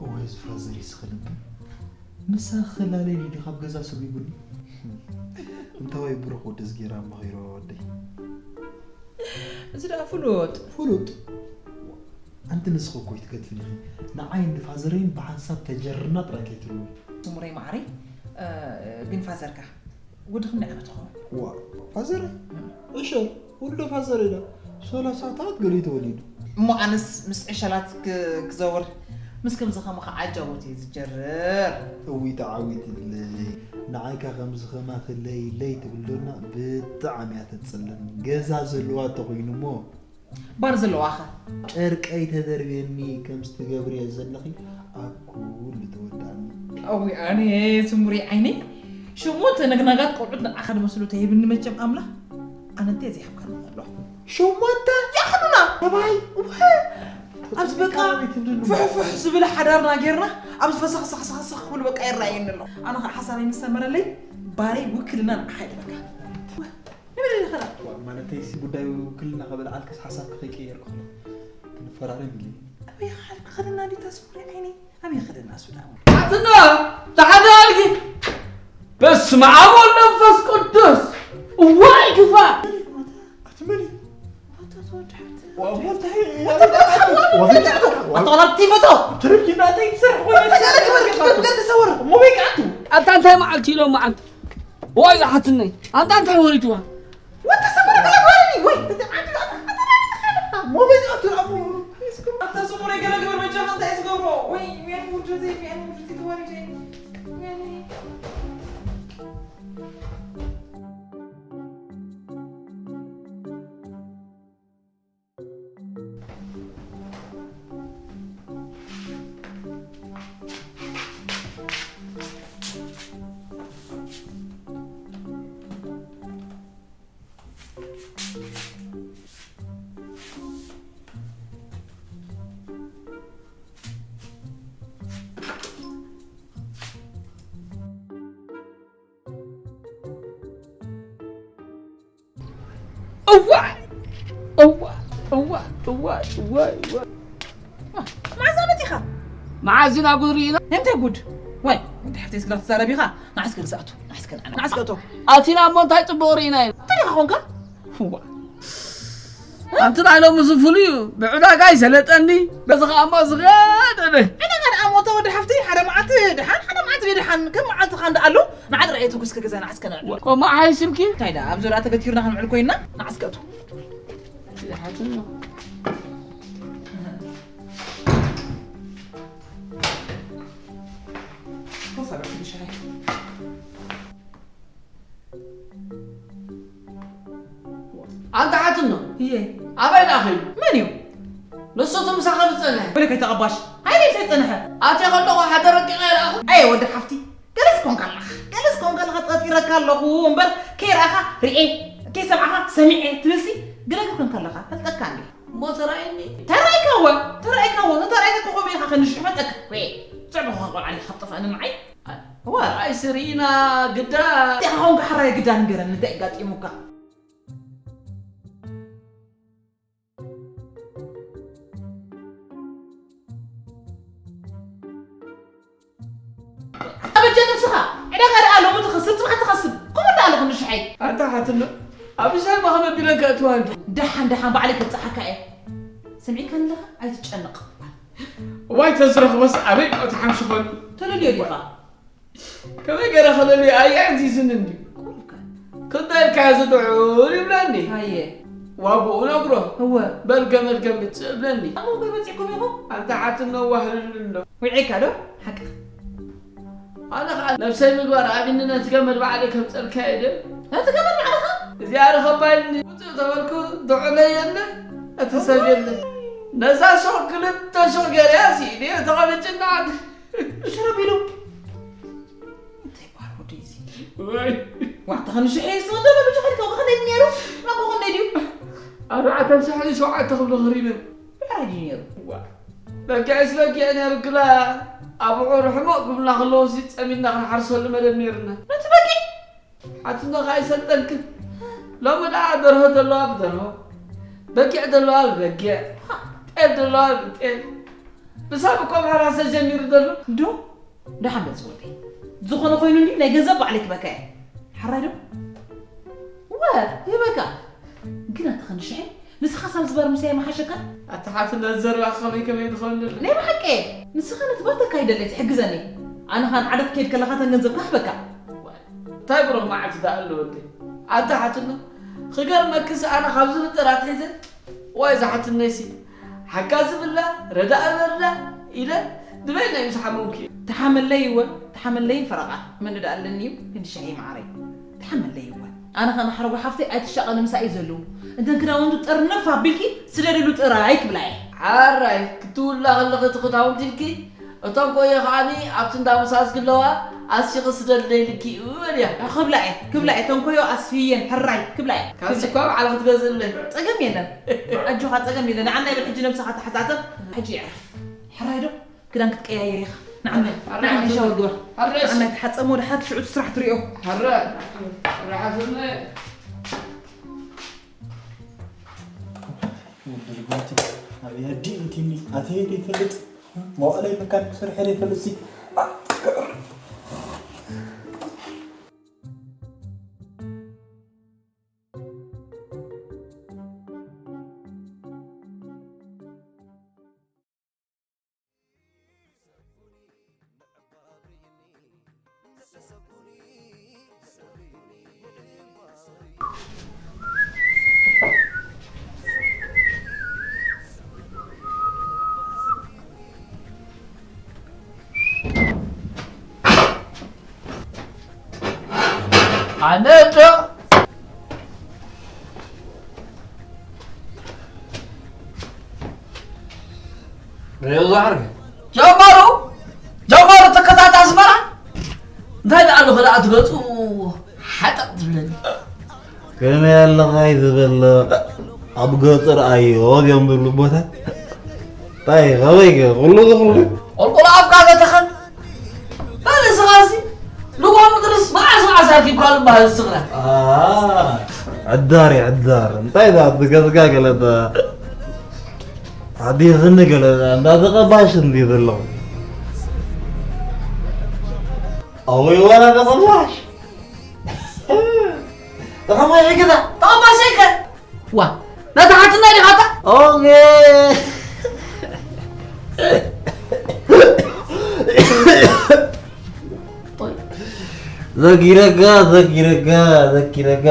እወ፣ እዚ ፋዘር ይስኽል እምበር። ምሳ ክላለይ ድዩ ካብ ገዛ ስጉጉኒ? እንተወይ ብሩኽ ወዲ ዝጌራ መኺሮ ወደይ። እዚ ደኣ ፍሉጥ። ፍሉጥ? ኣንቲ ንስኺ እኮ ኣይትገድፍን ኢኺ። ንዓይን ንፋዘረይን ብሓንሳብ ተጀርና ጥራይ ከይትብሉ። ስሙረይ መዓረይ፣ እ፣ ግን ፋዘርካ ወዲ ክንደይ ዓመት ይኸውን? ዋ፣ ፋዘረይ? እም። ዕሸል፣ ወልዶ ፋዘረይ ዳ ሰላሳታት ገሊኡ ተወሊዱ። እሞ ኣነስ ምስ ዕሸላት ክ-፣ ክዘውር ምስ ከምዚ ከማኻ ዓጃቦት እየ ዝጀርር። እውይ ተዓዊትለይ። ንዓይካ ከምዚ ከማኺ ለይ ለይ ትብል ዶና ብጣዕሚ እያ ተጽልም። ገዛ ዘለዋ ተኾይኑ እሞ ባር ዘለዋኸ? ጨርቀይ ተደርብየኒ ከምዚ ትገብርዮ ዘለኺ ኣብ ኩሉ ተወዳእኒ። ኣዊ ኣነ ስሙሪ ዓይነይ ሸሞንተ ነግናጋት ቆልዑት ንዓኻ ዝመስሉ ተሂብኒ መቸም ኣምላኽ ኣነ እንታይ ዘይሃብካኒ ዘሎ። ሸሞንተ ያኽሉና ተባይ። ኣብዚ በቃ ፍሕፍሕ ዝብል ሓዳርና ጌርና ኣብዚ ፈሰኽሰኽሰኽሰኽ ክብል በቃ ይረኣየኒ ኣሎ። ኣነ ከዓ ሓሳበይ ምስ ሰመረለይ ባረይ ውክልና ንዓኻ ይደለካ። ንበል ኢለ ኸዳ። ዋ፣ ማለተይ ሲ ጉዳይ ውክልና ከበልዓልክስ ሓሳብኪ ከይቀየርኩ ኸሎ ክንፈራረም ኢለ። ኣበይ ኸ-፣ ከደና እንዲ ተስውሪ ዓይኒ? ኣበይ ኸደና ሱዳን? ኣትና ተሓዳልኪ። በስመ ኣብ ወወልድ ወመንፈስ ቅዱስ። እዋይ ክፋ። ኣትመኒ? ኣታ ተወዳሕቲ። ዋ፣ ወልታይ? ኣታ ወላቲ ፈቶ። ትርኪ ናተይ ትሰርሕ ኮይነ። ተጋለ ክበር፣ ክበር፣ ክበር፣ ተሰወር። እሞ በቃ ኣቱ። ኣታ እንታይ መዓልቲ ኢሎም መዓልቲ? ወይ ዝሓትነይ፣ ኣንታ እንታይ ወሪድዋ? ወተሰብ ወረቀት ወረኒ ወይ። ሞባይል ኣትራፉ። ኣታ ስሙረይ ገለ ግበር በጃኻ እንታይ ዝገብሮ? ወይ ሚያን ውርደተይ፣ ሚያን ውርደተይ ተዋሪደ። ሚያን። እዋ! እዋ! እዋ! እዋ! እዋ! እዋ! መዓዝ መጺኻ? መዓዝ ኢና ጉድ ርኢና? እንታይ ጉድ? ዋይ፣ ወዲ ሓፍተይ ስግራ ትዛረብ ኢኻ? ንዓስከ ንስኣቱ፣ ንዓስከ ንዓና፣ ንዓስከ እቶ። ኣቲና እሞ እንታይ ጽቡቕ ርኢና ኢና? እንታይ ኢኻ ኾንካ? እዋ! ኣንቲ ናይ ሎሚ እዚ ፍሉይ እዩ። ብዕዳጋ ይሰለጠኒ፣ በዚ ኸኣ እሞ ዝኸደደ። ዕዳጋ ደኣ ሞተ ወዲ ሓፍተይ፣ ሓደ መዓልቲ ደሓን፣ ሓደ መዓልቲ ደሓን። ከም መዓልትኻ እንዳ ኣሎ፣ ንዓድራ እየ ትጉስ ክገዛ ንዓስከ ንዕድል። ቆማ ሓይስልኪ? እንታይ ደኣ፣ ኣብ ዙርያ ተገቲርና ክንውዕል ኮይንና፣ ንዓስከ እቶ። ይሓትን ነው። ኮፍ በል ትንሽ ሻሂ። ኣንታ ሓትኖ፣ እየ። ኣበይ ደኣ ኸይዱ? መን እዩ? ንሱ እቲ ምሳኻ ዝጸንሐ። ወደ ከይተቐባሽ። ኣይ፣ ዘይጸንሐ። ኣትየ ከለኹ ሓደ ረቂቐ ይረኣኹ። ኣየ ወዲ ሓፍቲ፣ ገለስ ኮንካ ኣለኻ። ገለስ ኮንካ ኣለኻ፣ ጠርጢረካ ኣለኹ እምበር፣ ከይረኣኻ ርኤ፣ ከይሰማዕኻ ሰሚዐ ትብልሲ፣ ግለገ ኮንካ ኣለኻ። ፈልጠካ እንዴ? እሞ ተራእየኒ። ተራእይካ እወ፣ ተራእይካ እወ። እንተራእይካ ኮኸብ ኢኻ ከንሽሕ ፈልጠካ። ወይ፣ ጽዕብኻ ቆልዓ ኢኻ፣ ጠፋእኒ ንዓይ። እዋ። ኣይ ስሪና ግዳ። እንታይ ኾንካ ሓራይ ግዳ ንገረኒ፣ እንታይ ኣጋጢሙካ? ኣበጀ ነብስኻ፣ ዕዳጋ ደኣ ሎሚ ትኸስብ፣ ጽባሕ ትኸስብ። ከምኡ ደኣ ኣለኹ ንሽሐይ። ኣታ ሓትኖ፣ ኣብ ሻይ ማኸ መቢለን ከእትዋ እንዲ። ደሓን፣ ደሓን፣ ባዕለይ ከብጽሓካ እየ። ሰሚዕካኒ ኣለኻ? ኣይትጨነቕ። እዋይ ተዝረኽቦስ ኣበይ እኮ ተሓምሽኾኒ። ተለልዮ ዲኻ? ከመይ ገይረ ከለልዮ ኣየ ዕዚዝኒ እንድዩ። ቁሩብከ? ክንደይ ኢልካዮ ዝጥዑር ይብለኒ። ኣየ። ዋግኡ ነግሮ። እወ። በል ገመድ ገምጽ እብለኒ። ኣብ መንጎ በጺሕኩም ኢኹም? ኣንታ ሓትኖ ዋህልሉ ኣሎ። ውዒካ ዶ? ሓቅኻ። ኣነ ኸዓ ነብሰይ ምግባር ኣብኒ ነቲ ገመድ ባዕለይ ከምጸልካዮ ድየ? ነቲ ገመድ ባዕልኻ? እዚኣ ርኸባይኒ ውፅእ ተበልኩ ድዑለይ የለ እቲ ሰብ የለ። ነዛ ሹቕ ክልተ ሹቕ ገይረያ ሲ ድየ ተቐምጭና ሽረብ ኢሉ። እንታይ ይበሃል ወደይ እዚ? ወይ ዋዕታ ክንሽሐ ይስወደ በሉ ሸኸልካ ብኸደይ ነይሩ ናብኹም ነይ ድዩ? ኣርባዕተ ሽሕን ሸውዓተ ክብሎ ኸሪበ። ብዕራይ ድዩ ነይሩ? ዋ በጊዕስ በጊዕ ነይሩ ግላ ኣብዑር ሕሞቕ ክብላ ከለዉ ሲ ጸሚድና ክንሓርሰሉ መደብ ነይሩና። ነቲ በጊዕ ሓትኖ ከኣ ኣይሰልጠንክን። ሎሚ ደኣ ደርሆ ዘለዋ ብደርሆ፣ በጊዕ ዘለዋ ብበጊዕ፣ ጤል ዘለዋ ብጤል። ብሳብ እኮ ምሕራሰ ጀሚሩ ዘሎ። እንዶ ደሓን በል ዝወደይ። ዝኾነ ኮይኑ እንዲ ናይ ገንዘብ ባዕለይ ክበካ እየ። ሓራይ ዶ? ወ ይበካ። ግን ኣቲ ክንሽሐ ንስኻ ሳብ ዝበር ምሳይ መሓሸካ? ኣቲ ሓትነት ዘረባኻ ከመይ ከመይ ዝኸውን ዘሎ? ናይ ብሓቂ ንስኻ ነቲ ባተካ ይደለ ትሕግዘኒ። ኣነ ኻን ዓደት ከይድ ከለኻ ተን ገንዘብ ካህበካ። እንታይ ብሩኽ መዓልቲ ደኣ ኣሎ ወደይ። ኣቲ ሓትኖ ክገርመክስ ኣነ ካብዚ ፍጥር ኣትሒዘ ዋይ ዝሓትነይሲ ሓጋዚ ብላ ረዳእ በላ ኢለ ድበይለይ ምስ ሓመምኩ እዩ። ተሓመለይ እወ ተሓመለይን ፈረቓ መን ደኣ ኣለኒ እዩ ክንዲ ሽሐይ መዓረይ። ተሓመለይ እወ ኣነ ኸ ማሕረጎ ሓፍተይ ኣይትሻቐሊ ምሳይ እዩ ዘለዉ። እንተን ክዳውንቱ ጥርንፍ ኣቢልኪ ስደድሉ ጥራይ ክብላ እየ። ሓራይ ክትውላ ከለኺ እቲ ክዳውንቲ ኢልኪ እቶም ኮዮ ከዓኒ ኣብቲ እንዳ ሙሳስ ግለዋ ኣስፊኺ ስደድለይ ኢልኪ እዩ በልያ። ክብላ እየ ክብላ እየ ተንኮዮ ኣስፍየን ሕራይ ክብላ እየ። ካብዚ እኳ በዓል ክትገዝእለይ። ጸገም የለን ኣጆኻ ጸገም የለን ንዓና ይብል ሕጂ ነብስኻ ተሓጻጸብ። ሕጂ ይዕረፍ። ሕራይ ዶ ክዳን ክትቀያየር ኢኻ። ንዓና ንዓና ሻወር ግበር። ንዓና ተሓጸሞ ድሓት ሽዑ ስራሕ ትሪኦ። ሕረ ርሓስነ ወዲ ርግምቲ ኣበይ ኣዲ እንቲኒ ኣተየ ዘይፈልጥ መዋእለይ መካን ክሰርሐ ዘይፈልጥ ሲ ኣነ ዶ ሬዛ ዓርቢ ጀመሩ ጀመሩ ተከታት ኣስመራ እንታይ ደኣ ኣለኹ ደኣ ትገጹ ሓጠቕ ትብለኒ። ከመይ ኣለኻ እዩ ዝበሎ ኣብ ገጽ ርኣዮ እዮም ዝብሉ ቦታ እንታይ ከመይ ከ ኩሉ ዝኹሉ ቁልቁል ኣፍካ ዘተኸን በል ስኻ እዚ ልጓም ምድርስ መዓስ መዓስ ኣርኪብካ ዝበሃል ዝስኽና። ዕዳር ይዕዳር እንታይ ዳ ብገዝጋ ገለታ ሓዲኽኒ ገለ እንዳ ተቐባሽ እንዲ ዘለኹ ኣወይ ወላ ተቐባሽ ተቐባሽ ገዛ ተቐባሽ ከ ዋ ነታ ሓትና ዲኻ እታ ኦኬ ዘኪረካ ዘኪረካ ዘኪረካ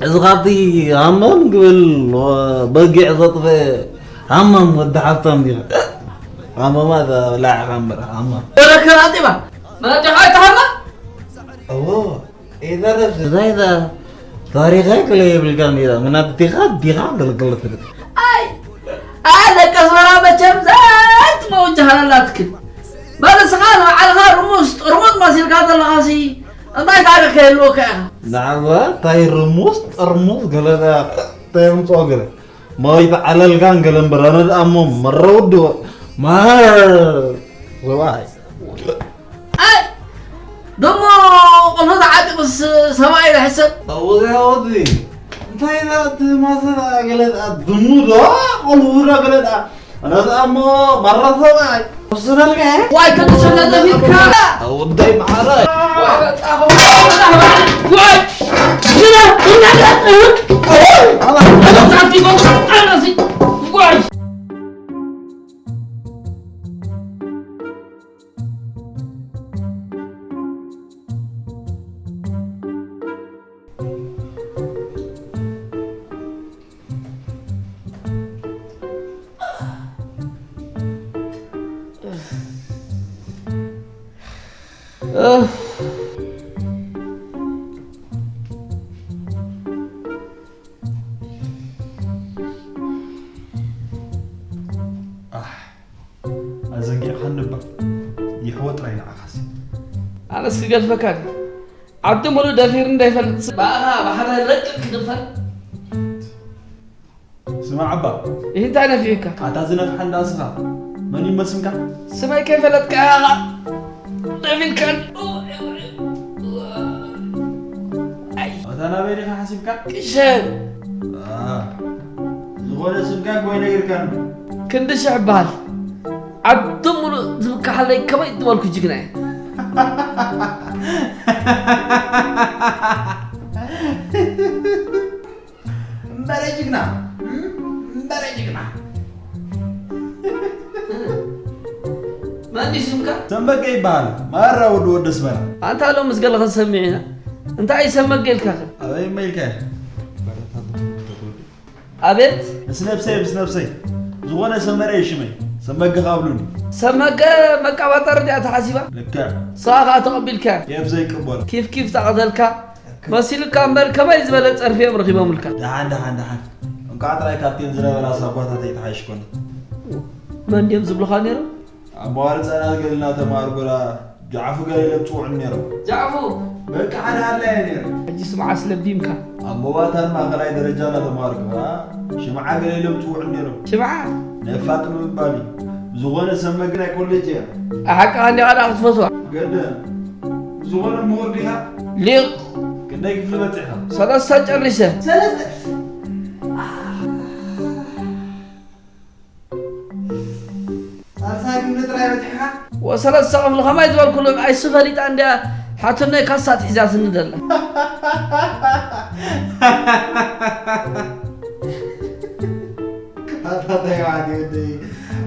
እዚ ካብቲ ሃማም ክብል በጊዕ ዘጥፈ ሃማም ወዲ ሓብታም ዲኻ ሃመማ ላዕኻ እምበር ሃማም ወረከ ኣጢባ መናጀኻ ኣይተሃማ እዎ ዛይዛ ታሪኸይ ክለ የብልካን ዲኻ ምናት ዲኻ ዲኻ ገልገለት ኣይ ኣይ ደቂ ኣስመራ መቸም ዘይትመውጅ ሃላላትክን በልስኻ ንባዕልኻ ርሙስ ጥርሙዝ መሲልካ ዘለኻሲ እንታይ ታሪኽ ከየልወካ ኢኻ ንዓባ እንታይ ርሙስ ጥርሙዝ ገለዳ ተየምፅኦ ገለ መወይቲ ዓለልካን ገለ እምበር ኣነ ደኣ እሞ መረውድወ ማር ሰብኣይ ኣይ ደሞ ቆልዑ ተዓጢቑስ ሰብኣይ ዝሕሰብ ኣወዚ ኣወዚ እንታይ ዳ እቲ ማሰላ ገለ ደኣ ድሙ ዶ ቆልዑ ዶ ገለ ደኣ ኣነ ደኣ እሞ ማራ ሰብኣይ ወሰነልካ ዋይ ከትሰለ ዘፊትካ ኣወዳይ መሓራይ ዋይ በጣም ዋይ ግዳ ግዳ ክገድፈካ ድዩ? ዓዲ ሙሉእ ደፊሩ እንዳይፈልጥ ስ-፣ ብኣኻ ብሓደ ለቅቅ ክድፈር። ስማዕ ኣባ። ይህ እንታይ ነፊሕካ? ኣታ ዝነፍሓ እንዳ ስኻ። መን እዩ መስምካ? ስመይ ከይፈለጥካ ኢኻ ደፊንካን። ኣታ ናበይ ዲኻ ሓሲብካ? ቅሸን። አ፣ ዝኾነ ስምካ እኮ ኣይነገርካን። ክንዲ ሽሕ ይበሃል። ዓዲ ሙሉእ ዝብካሓለይ ከመይ ዝበልኩ ጅግና እየ። እምበረ ጅግና፣ እምበረ ጅግና። መን እዩ ስምካ? ሰመገ ይበሃል። ማራ ወዲ ወዲ ኣስመራ። ኣንታ ሎምስ ገለ ክንሰምዕ ኢና። እንታይ እዩ ሰመገ ኢልካ ኸ? ኣበይ እመ ኢልካ? ኣቤት? ምስ ነብሰይ፣ ምስ ነብሰይ። ዝኾነ ሰመረ እዩ ሽመይ። ሰመገ ካብሉኒ። ሰመገ መቃባጠር ድያ ተሓሲባ? ልክዕ። ንስኻ ከኣ ተቐቢልካያ? ኬፍ ዘይቅበሎ። ኪፍ ኪፍ ተቐተልካ? መሲሉካ እምበር ከመይ ዝበለ ጸርፊ እዮም ረኺቦምልካ? ደሓን፣ ደሓን፣ ደሓን። እንኳዕ ጥራይ ካብተን ዝነበራ ሳጓታተይ ተሓይሽ ኮነት። መን ድዮም ዝብሉኻ ነይሮም? ኣብ መዋሪ ህጻናት ገለ እናተማሃርኩ ደኣ ጃዕፉ ገለ ኢሎም ጽውዑኒ ነይሮም። ጃዕፉ! በቃ ሓደ ሃላይ እየ ነይረ። ሕጂስ መዓስ ለቢምካ? ኣብ ሞባታን ማእከላይ ደረጃ እናተማሃርኩ ደኣ ሽምዓ ገለ ኢሎም ጽውዑኒ ነይሮም። ሽምዓ? ነፋጥ ምባል እዩ። ብዝኾነ ሰመገ ናይ ኮሌጅ እያ። ኣሓቃ እንዲኻ ደኣ ክትፈትዋ? ገደ ብዝኾነ ምሁር ዲኻ? ሊቕ! ክንደይ ክፍሊ በጺሕኻ? ሰለስተ ጨሪሰ። ሰለስተ? ሳልሳይ ክፍሊ ጥራይ በጺሕኻ? ወሰለስተ ክፍሊ ከማይ ዝበልኩሎም ኣይሱ ፈሊጣ እንድያ ሓትኖይ ካሳ ኣትሒዛትኒ ደላ። ኣታ እንታይ ማለት እዩ ወደይ?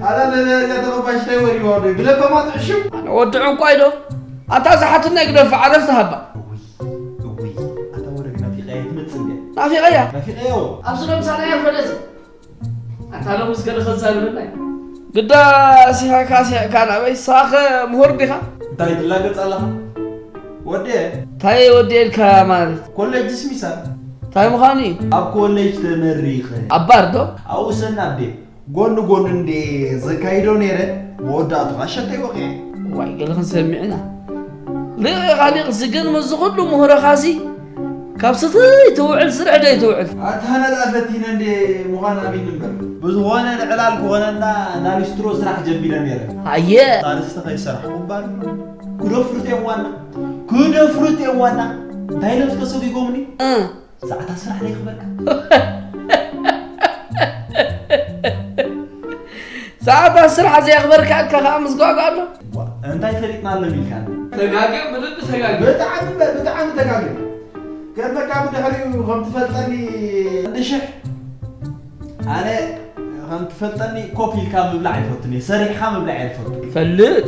ኣታ ነዛ ተኸፋሽ እንታይ ወሪዎ ወደይ? ብለበማ ትሕሹ? ኣነ ወዲ ዕንቋይ ዶ? ኣታ እዛ ሓትኖይ ግደፋ፣ ዓረፍ ትሃባ። እውይ፣ እውይ፣ ኣታ ወረግ ናፊቐያ ትመጽእ እንድያ። ናፊቐያ? ናፊቐዮ። ኣብዚ ዶ ምሳና እያ ፈለስ? ኣታ ሎምስ ገለ ከዛርበና እዩ። ግዳ ሲሕካ፣ ሲሕካ ናበይ? ሳኸ ምሁር ዲኻ? እንታይ ትላገጽ ኣለኻ? ወዴ? እንታይ ወዴ ኢልካ ማለት? ኮሌጅ ዲስሚሳል። እንታይ ምዃኑ እዩ? ኣብ ኮሌጅ ተመሪኸ። ኣብ ባር ዶ? ኣብኡ ሰና ኣዴ። ጎኒ ጎኒ እንዴ ዘካይዶ ነይረ፣ መወዳእቱ ኸዓ ሸተይ ወቒዐ። ዋይ፣ ገለ ክንሰምዕ ኢና። ሊቕ ኢኻ ሊቕ፣ እዚ ግን ምስዚ ኩሉ ምሁርኻሲ ካብ ስትይ ትውዕል ስርሕ ደይ ትውዕል። ኣታ ነላ ፈቲነ እንዴ ምዃን ኣሚን እምበር። ብዝኾነ ንዕላል ክኾነና እንዳ ሊስትሮ ስራሕ ጀሚረ ነይረ። ኣየ። ሳልስቲ ከይሰራሕኩ እባ ክደፍሩት እዮም ዋና። ክደፍሩት እዮም ዋና። እንታይ ኢሎም ዝተሰጒጎምኒ? እ። ሰዓታት ስራሕ ዘየኽበርካ። ሰዓታት ስራሕ ዘየኽበርካ ኢልካ ከኣ ምስጓጓ ኣሎ። ዋ፣ እንታይ ፈሊጥና ኣሎም ኢልካ? ተጋግዮም፣ ብልቢ ተጋግዮም። ብጣዕሚ፣ ብጣዕሚ ተጋግዮም። ከድመካ ብድሕሪኡ ከም ትፈልጠኒ፣ እንድሽሕ ኣነ ከም ትፈልጠኒ ኮፍ ኢልካ ምብላዕ ኣይፈቱን እየ፣ ሰሪሕኻ ምብላዕ እየ ዝፈቱ። ፈልጥ።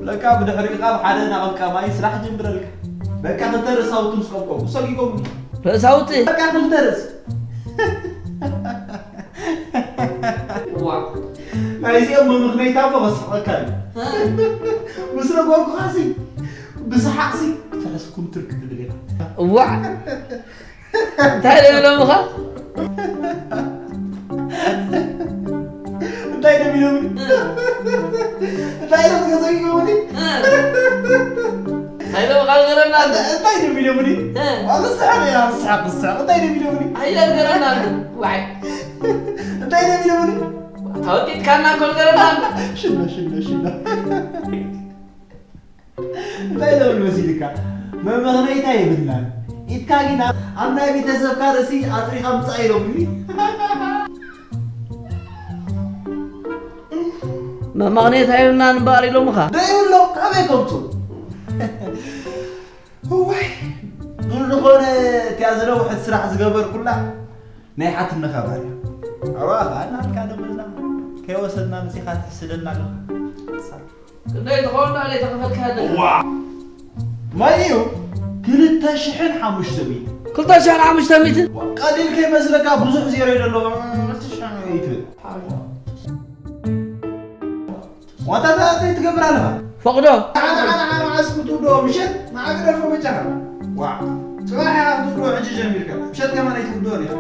ለካ ብድሕሪኡ ካብ ሓደ ናቕብ ቀማይ ስራሕ ጅምረልካ። በቃ ክልተ ርእሳውቲ ምስ ቀብቀቡ ሰጊጎም። ርእሳውቲ? በቃ ክልተ ርእስ። ዋ። ናይዚኦም መምኽነይታ እሞ ከስሕቐካ እዩ። እ። ምስ ነገርኩኻሲ፣ ብሰሓቕሲ ፈረስኩም ትርክ ትብል ኢኻ። እዋዕ። እንታይ ደብሎምኻ? እንታይ ደብሎምኒ? እንታይ ኢሎም ገዘግቦምኒ? እንታይ ኢሎም ቃል ገረና? እንታይ ደብሎምኒ? እ። ኣብ ስሓቕ እያ፣ ኣብ ስሓቕ፣ ኣብ ስሓቕ። እንታይ ደብሎምኒ? ኣይደል ገረና? ዋይ። እንታይ ደብሎምኒ? ታወቂትካና ኮል ገረና? ሽሎ፣ ሽሎ፣ ሽሎ። እንታይ ደብል መሲልካ? መመኽነይታ የብልናን። ኢድካ ግን ኣብ ናይ ቤተሰብካ ርእሲ ኣጥሪኻ ምጻእ ኢሎምኒ። መመኽነይታ የብልናን እምበኣር ኢሎምኻ? ደይብሎም፣ ካበይ ከምጹ? እዋይ፣ ግን ዝኾነ እቲኣ ዝነውሐት ስራሕ ዝገበርኩላ ናይ ሓትነኻ ባርያ። ኣዋ፣ ናትካ ደመና ከይወሰድና መጺኻ ትሕስደና ኣለኻ። ክንደይ ትኸውን ናለይ ተኸፈልካ ኣለካ? ዋ! መን እዩ? ክልተ ሽሕን ሓሙሽተ ሚእትን። ክልተ ሽሕን ሓሙሽተ ሚእትን? ዋ፣ ቀሊል ከይመስለካ ብዙሕ ዜሮ እዩ ዘሎ። ክልተ ሽሕን ኣይትብል። ዋታ እንታይ ትገብር ኣለኻ? ፈቕዶ። ንዓ፣ ንዓ፣ ንዓ፣ መዓስ ክትውድኦ? ምሸት? ንዓ ግደፎ በጃኻ። ዋ፣ ጽባሕ ኢኻ ክትውድኦ ሕጂ ጀሚርካ። ምሸት ከማን ኣይትውድኦን ኢኻ።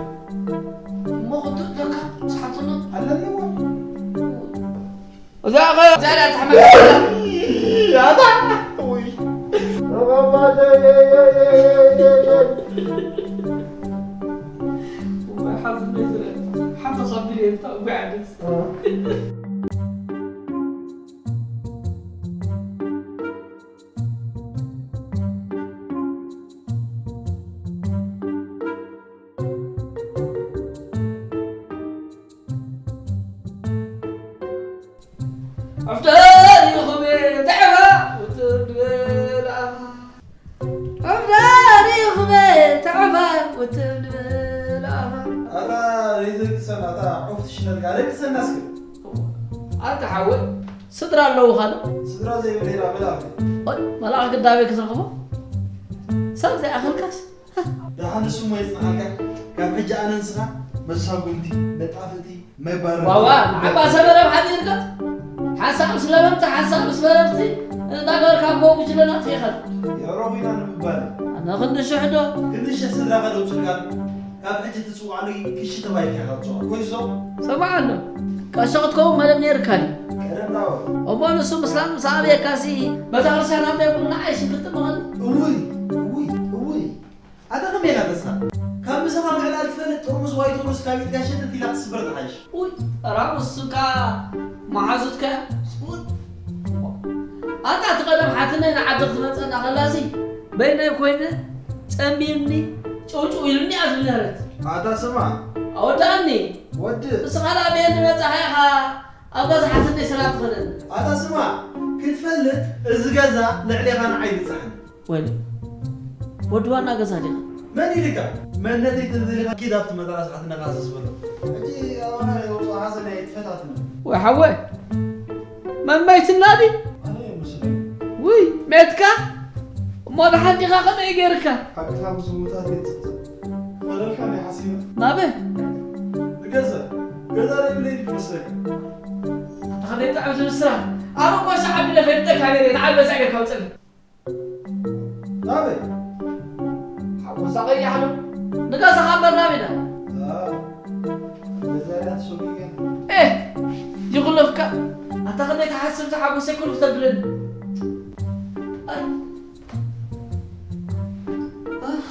እሞ ክትውድኦ ኣለካ? ምስ ሓትኖ? ኣለኒ እሞ። እዛ ኸ እዛ ድያ ትሕመቅ? ኣታ፣ ውይ። ሓንቲ ካብ ቢልዮን እታ ጓዕደስ። ኣፍደሪኹም ተዕባ ውትም ድብል ኣኻ። ኣፍደሪኹም ተዕባ ውትም ድብል ኣኻ። ኣታ ዘይትልቅሰና፣ ኣታ ዑፍ ትሽነልካ፣ ለቅሰና እስኪ። ኣንታ ሓወይ፣ ስድራ ኣለውኻ ዶ? ስድራ ዘይብለይ ዳ መልኣኽ። ኦይ፣ መልኣኽ ግዳበይ ክዝርኽቦ? ሰብ ዘይኣኽልካስ? ደሓን ንሱ እሞ የጽንሓልካ። ካብ ሕጂ ኣነ ንስኻ መሳጉምቲ፣ መጣፍእቲ፣ መባረርቲ። ዋዋ፣ ዓባ ሰበረብ ሓጺርካ? ሓንሳእ ምስ ለበምቲ፣ ሓንሳእ ምስ በረርቲ፣ እንዳገበርካ እኮ ጉጅለና ኣጥፊእኻ። የዕሮ ኹይና ንምባል። ኣነ ክንዲ ሽሕ ዶ? ክንዲ ሽሕ ስድራኻ ደውጽልካ። ካብ ሕጂ ትጽውዓሉ ክሺ ተባሂልካ ኢኻ ትጽዋዕ። ኮይዞ? ሰማዕ ኣሎ። ቀሺ ክትከውን መደብ ነይርካ ድዩ? ቀደም ዳወ። እሞ ንሱ ምስላም ምስ ኣብየካሲ፣ ቤተክርስትያን ኣብ ዘይብሉ ንዓይ ሽግር ጥምቐኒ። እውይ፣ እውይ፣ እውይ። ኣታ ከመይ ኢኻ ተስኻ? ካብ ምሳኻ ምዕላል ትፈልጥ ጥርሙዝ ዋይት ሩዝ ካብ ኢድካ ሸተት ኢላ ክትስበር ትሓይሽ። ኡይ፣ ራሙስ ስጋ መሓዙትካ። ኡይ። ኣታ እቲ ቀደም ሓትነይ ንዓዲ ክትመጸና ከላሲ በይነይ ኮይነ ጸሚምኒ ጭውጭው ኢሉኒ እያ ትብል ነይረት። ኣታ ስማ። ኣወዳእኒ። ወዲ። ንስኻ ደኣ በየን መጻኻ ኢኻ ኣብ ገዛ ሓትነይ ሰላም ትኽእለኒ? ኣታ ስማ፣ ክትፈልጥ እዚ ገዛ ልዕሌኻ ንዓይ ይብጻሕኒ። ወይኔ፣ ወዲ ዋና ገዛ ዲኻ? መን ኢልካ? መንነተይ ተደሊኻ ኪድ ኣብቲ መጠራስ ኣትነኻሰስ በሎ። ሕጂ ኣባኻ የውፅኦ ሓዘን ኣይትፈታትኖ። ወይ ሓወይ፣ መመይትና ድዩ? ኣነ እየ መስለኒ። ውይ፣ ሜትካ? እሞ ደሓን ዲኻ? ከመይ ገይርካ? ሓቅኻ ምስ ምውታት እየ ዝጽቕጽቕ። ክኸደልካ ናይ ሓሲበ። ናበይ? ንገዛ። ገዛ ዘይብለይ ድዩ መስለካ? ኣታ ከመይ ጥዑም ትብል ስራሕ። ኣነ እኮ ሰዓት ኢለ ፈሊጠካ ነይረ፣ ንዓል በዛ ጌርካ ውፅእኒ። ናበይ? ሓጎሳ ቀያሕ ዶ? ንገዛኻ እምበር ናበይ ኢላ? አ፣ ገዛ እያ ትሰጉያ። ኤህ! ይኹለፍካ። ኣታ ክንደይ ትሓስብ ዝሓጎሰ ይኩን ክተብለኒ። ኣይ። ኣህ።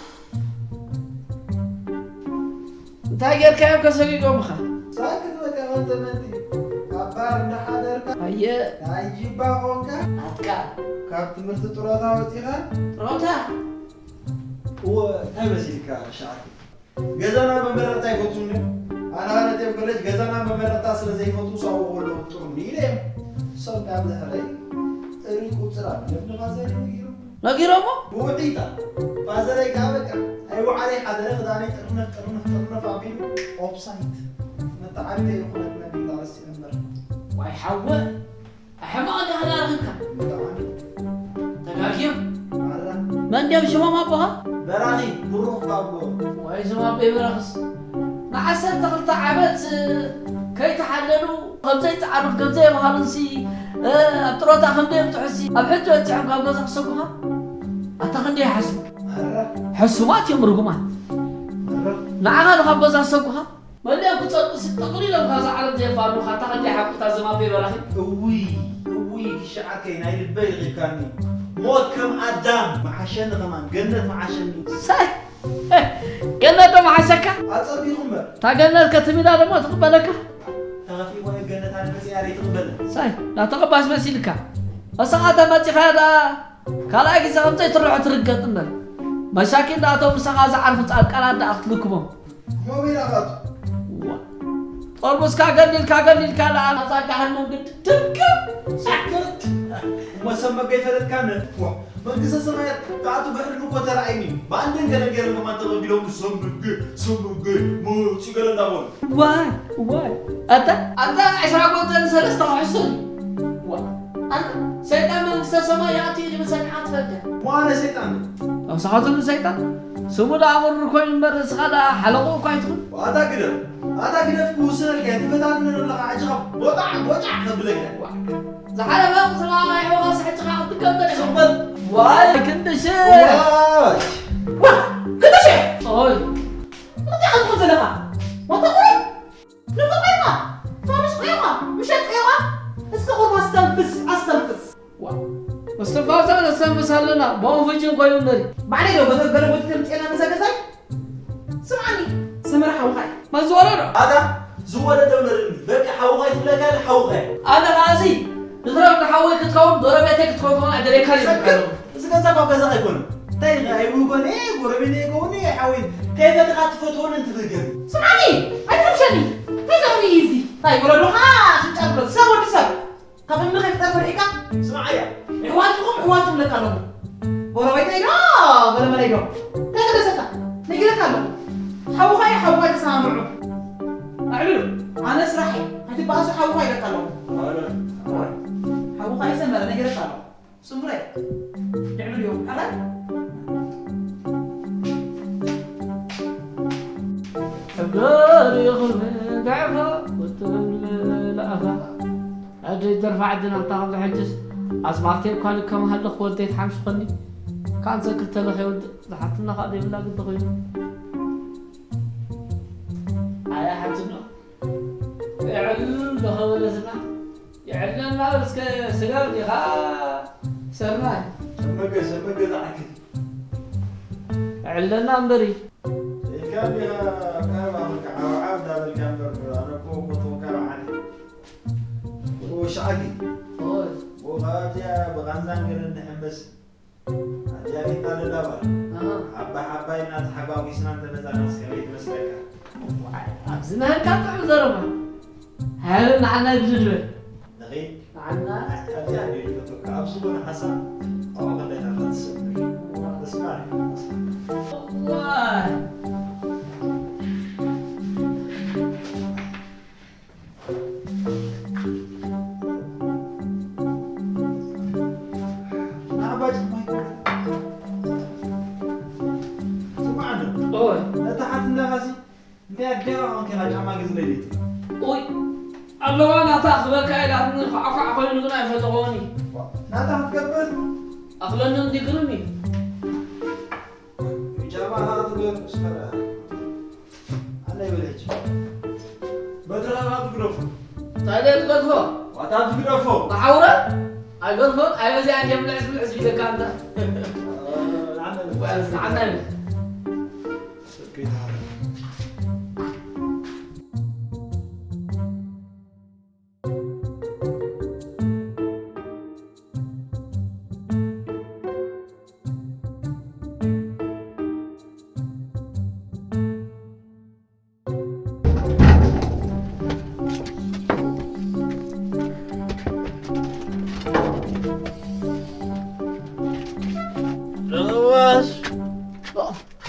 እንታይ ጌርካዮም ከሰጊዶምኻ? ሳክት በቃ፣ መንተ መንቲ። ኣብ ባር እንዳሓደርካ ኣየ። ናይ ጅባ ኾንካ። ናትካ። ካብ ትምህርቲ ጥሮታ ወጺኻ። ጥሮታ? እወ፣ እንታይ መሲልካ ሻዕቲ? ገዛና መመረቕታ ኣይፈትዉን እዮም። ኣነ ነቴም ኮሌጅ ገዛና መመረቕታ ስለ ዘይፈትዉ ሳብኡ ከለዉ ጥሩኒ ኢለ እዮም። እሶም ካብ ድሕረይ እሪ ቁፅር ኣብ ለምለማ ዘርኢ ነጊሮም። ነጊሮሞ? ብውዕኢታ። ፋዘረይ ከኣ በቃ፣ ኣይወዓለይ ሓደረ ክዳነይ ጥርንፍ፣ ጥርንፍ፣ ጥርንፍ ኣቢሉ ኦፍሳይት። መተዓቢተይ ዝኾነት መዲና ረሲዐ እምበር። ዋይ ሓወ፣ ሕማቕ እንዲኻ ዳርኽካ። ብጣዕሚ። ተጋግዮም። ማራ። መን ድዮም ሽሞም ኣቦኻ? በራኺ፣ ብሩኽ ኣቦ። ዋይ፣ እዞም ኣቦይ በራኽስ። ንዓሰርተ ክልተ ዓመት ከይተሓለሉ፣ ከም ዘይጸዓሩን ከም ዘየምሃሩንሲ፣ እ፣ ኣብ ጥሮታ ከም ዘየብጽሑሲ፣ ኣብ ሕጂ በጺሖም ካብ ገዛ ክሰጉኻ? ኣታ ክንደይ ይሓስቡ? ኣረ። ሕሱማት እዮም ርጉማት። ኣረ። ንዓኻ ዶ ካብ ገዛ ዝሰጉኻ? መሊኦም ክጸድቁሲ ጠቕሊሎም ካብዛ ዓለም ዘየፋንዉኻ? ኣታ ክንደይ ሓቁፍታ እዞም ኣቦይ በራኺ። እውይ፣ እውይ፣ ግሻዓከይ ናይ ልበይ ረኺብካኒ። ሞት ከም ኣዳም መሓሸኒ ከማን፣ ገነት መሓሸኒ። ሳይ! ገነት ዶ መሓሸካ? ኣጸቢቑ እምበር። እታ ገነት ከትም ኢላ ደሞ ትቕበለካ? ተኸፊእዋ ገነት ኣነ መጺኣ ደይትቕበል። ሳይ፣ ዳተቐባስ መሲልካ። እስኻ ተመጺኻ ደኣ ካልኣይ ግዜ ከም ዘይትርሖ ትርገጥ እምበር። መሻኪን ደኣ እቶም ምሳኻ ዝዓርፉ ጻድቃናት ደኣ ክትልክቦም። ሞቢል ኣኻቱ። ዋ። ጠርሙስካ ገሊልካ፣ ገሊልካ ደኣ ናብዛ ገሃነም ግዲ ትርከብ። ሳክርት። እሞ ሰብ መገይ ፈለጥካነ? ዋ። መንግስተ ሰማያት ክኣቱ ብሕልሚ እኮ ተራእይኒ። ብኣንድን ገለን ገይሮም ከማን ተቐቢሎም፣ ሰምገ፣ ሰምገ፣ መውፂ ገለ እንዳበሉ። ዋይ፣ ዋይ። ኣታ፣ ኣታ ዕስራ ጎንዘን ሰለስተ ክሕሱ። ዋ። ኣታ፣ ሰይጣን መንግስተ ሰማይ ይኣቱ እዩ ዝብል ሰሚዕካ ትፈልጥ? ዋነ ሰይጣን። ኣብ ሰዓቱ ሰይጣን? ስሙ ደኣ ምሩር ኮይኑ እምበር፣ ንስኻ ደኣ ሓለቕኡ እኳ ኣይትኹን። ኣታ ግደፍ፣ ኣታ ግደፍ ክውስነልካ እየ። ትፈታትነኒ ኣለኻ፣ ሕጂ ኸኣ ቦጫዕ፣ ቦጫዕ ከብለካ እየ። ዋ። ዝሓለፈ ቁስላ ናይ ሕዋስ ሕጂ ኸኣ ክትድገም ተደሊኻ። ስቕ በል። ዋይ ክንድሽ። ዋይ። ዋ፣ ክንድሽ። ኦይ። እንታይ ኢኻ ትብል ዘለኻ? ዋታ ቁሩብ። ንፉዕ ኢኻ። ፋኑስ ኢኻ። ምሸት ኢኻ። እስከ ቁሩብ ኣስተንፍስ፣ ኣስተንፍስ። ዋ። እስትንፋሳ ነስተንፍስ ኣለና። ቦምፍጭን ኮይኑ ባዕለይ ዶ ገለ ገለ ወዲ ተምፅኤና ነዛ ገዛይ? ስምዓኒ፣ ሰመረ ሓውኻ እዩ። መዝወረ ዶ? ኣታ ዝወለደ ውለድኒ። በቃ ሓውኻ እዩ ትብለካ፣ ሓውኻ እዩ። ኣነ ከኣሲ ንዝረብ ንሓወይ ክትከውን ጎረቤተይ ክትከውን ከውን ኣይደልየካን እዩ ዝብል ዘለኹ። እዚ ገዛ እኳ ገዛ ኣይኮነን። እንታይ ኢኻ? ኣይብህጎን እየ፣ ጎረቤተይ ይኸውን እየ፣ ሓወይ። ከይፈተኻ ትፈትወኒ እንትብል ገይሩ። ስምዓኒ፣ ኣይትረብሸኒ። እንታይ ዘርኢ እዩ እዚ? እንታይ ወለዶኻ ሽጫ ትብሎ? ሰብ ወዲ ሰብ። ካብ እምኒ ከይፍጠር ፈሪሕካ? ስምዓያ። ኣሕዋትኩም ኣሕዋት ትብለካ ኣለኹ። ጎረቤተይ ዶ፣ ገለመለይ ዶ? እንታይ ተገሰካ? ነጊረካ ኣለኹ። ሓውኻ እዩ፣ ሓውኻ ተሰማምዑ። ኣዕብሉ። ኣነ ስራሕ እዩ። ኣይትበኣሱ፣ ሓውኻ ኢለካ ኣለኹ። ሓውኻ እዩ ሰመረ፣ ነጊረካ ኣለኹ። ስምረ። ይዕብሉ እዮም። ኣረ? ሕደር ይኹን ጋዕፋ፣ ውጥን ለኣፋ። ኣደይ ደርፋ ዓድና እንታ ከምዚ ሕጅስ ኣስማርተይ እኳ ልከም ሃለኹ ወደይ ትሓምሽኸኒ። ካንሰር ክልተ ለኸ ይወድእ። ዝሓትና ኸኣ ዘይብላ ግዲ ኾይኑ። ኣያ ሓትኖ። የዕል ለኸ በለትና። የዕለና በል እስከ ስጋብ ዲኻ ሰርናይ። ሰመገ፣ ሰመገ ዝዓኪ። የዕለና እምበሪ። ኢልካ ዲኻ ቀረባ በቃ ዓው ዓው እንዳበልካ እምበር፣ ኣነ እኮ ፈትወካ በዓል። ኦ፣ ሻዕጊ። ኦይ። ኦ፣ ካብዚኣ ብቓንዛን ገለን ንሕምስ። ኣዚኣ ጌታ ደላባ። ኣሃ። ሓባ ሓባ ኢልና ተሓጓጒስና እንተመጻናስ ከመይ ትመስለካ? ዋይ፣ ኣብዚ ናሃልካ ጥዑም ዘረባ። ሃበ ንዓና እዩ ዝድበ። ንኺድ። ንዓና። ኣዚኣ ድዩ ዝፈትወካ? ኣብ ዝኾነ ሓሳብ ኣብኡ ክንደይ ናታ ትሰምር። ተስፋ ኣለኒ። ዋይ። ኦይ። እታ ሓትነኻሲ እንታይ ኣዴኻ ኮንኪ ኢኻ ጫማ ግዝለይ ኢልኪ? ኡይ፣ ኣለዋ ናታ ክበልካ ኢላትኒ ኳዕኳዕ ኮይኑ ግን ኣይፈተኾኒ። ናታ ክትገብር? ኣኽለኒ እንዲ ግርም እዩ። ቢጃማ ኸዓ ትገብር ስኸዳ። ኣነ ይበለች። በትራ ኸዓ ትግደፎ። እንታይ ደይ ትገድፎ? ዋታ ትግደፎ። ብሓውረ? ኣይገድፎን፣ ኣይበዚኣን የብልዕስ ብልዕስ ይብለካ እንተ። ኣነ ንዓና ይበል። ስርቂ ተሃረ። ርዋሽ።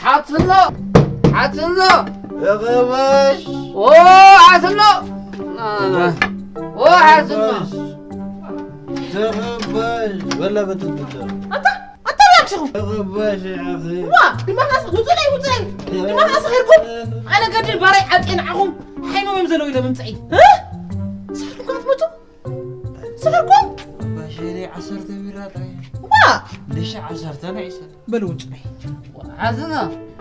ሓትኖ፣ ሓትኖ። ተቐባሽ። ኦ፣ ሓትኖ። ኦ፣ ሓትኖ። ተቐባሽ። በላ በትልብቶ። ኣታ፣ ኣታ፣ ኣምስኹም። ተቐባሽ፣ ኣኺ። ዋ፣ ድማ ካስ፣ ውጹለይ፣ ውጹለይ። ድማ ካስ ኸይርኩም። ኣነ ገድል ባራይ ዓጤ ንዓኹም። ሓይኖም እዮም ዘለዉ ኢለ ምምጽኢ። እ? ስሕርኩም ከኣ ትመጹ? ስሕርኩም? ባሸሪ ዓሰርተ ቢራ ጥራይ። ዋ! ንሻ ዓሰርተ ናይ ዒስራ። በል ውጹለይ። ሓዝና፣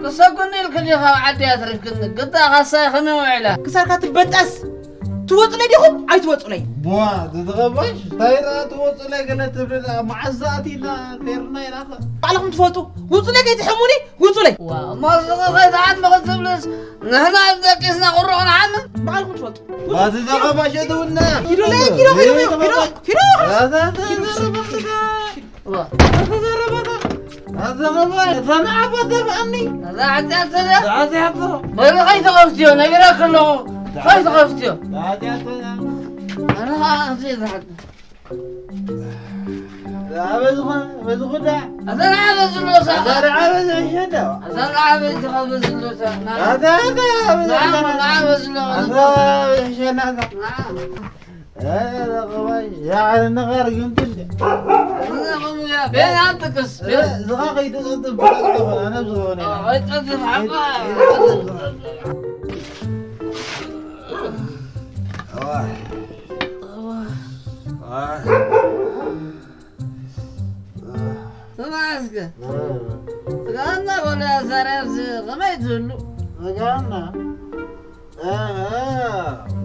ክሰጉኒ ኢልክ ዲኻ ኣብ ዓዲ ኣትሪፍክኒ? ግዳ ካሳይ ኸነ ውዒላ። ክሳርካ ትበጠስ። ትወጹለይ ዲኹም? ኣይትወጹለይ። ቧ፣ ተተቐባሽ፣ እንታይ ደኣ ትወጹለይ ገለ ትብል? መዓዝ ኣቲና ኔርና ኢና ኸ? ባዕልኹም ትፈልጡ። ውጹለይ ከይትሕሙኒ፣ ውጹለይ። ዋ፣ እሞ ንስኺ ከይትሓሚ ክትብልስ፣ ንሕና ደቂስና ቁሩብ ንሓምም? ባዕልኹም ትፈልጡ። ባቲ ዘቐባሸ ትውና። ኪዶ ለይ፣ ኪዶ፣ ኪዶ፣ ኪዶ፣ ኪዶ። ኣታ፣ ኣታ፣ ኣታ፣ ኣታ፣ ኣታ፣ ኣታ፣ ኣታ፣ ኣታ፣ ንዓባ ተብኣኒ። ኣታ፣ ሓጢኣት ተዳ? ሓጢኣት። በሉ ከይትኸፍትዮ፣ ነጊረኪ ኣለኹ። ከይትኸፍትዮ። ሓጢኣት ተዳ? ኣነ ኸዓ ኣፍየ ዝሓጥእ። በዚ ኾነ፣ በዚ ጉዳይ። ኣታ ንዓ በዚ ሎሳ። ኣታ ንዓ በዚ ሸዳ። ኣታ ንዓ በዚ ኸ በዚ ሎሳ። ና። ኣታ፣ ኣታ፣ በዚ ንዓ፣ ሸዳ። ንዓ በዚ ሎሳ። ኣታ፣ በዚ ሸዳ። ንዓ። እ፣ ለቐባይ፣ ያዕረ ነኻር ግን ትል። እዛ ኸም ያ፣ ቤት ኣንተ ቅስ፣ ቤት። እዛ ኸይትጸጽብ፣ ኣነ ዝኾነ። ኣይጸጽብ፣ ሓባ። ስማዕ እስከ። ስጋና ወላ ዛሬ ኣብዚ ከመይ ትብሉ? ስጋና? እህ፣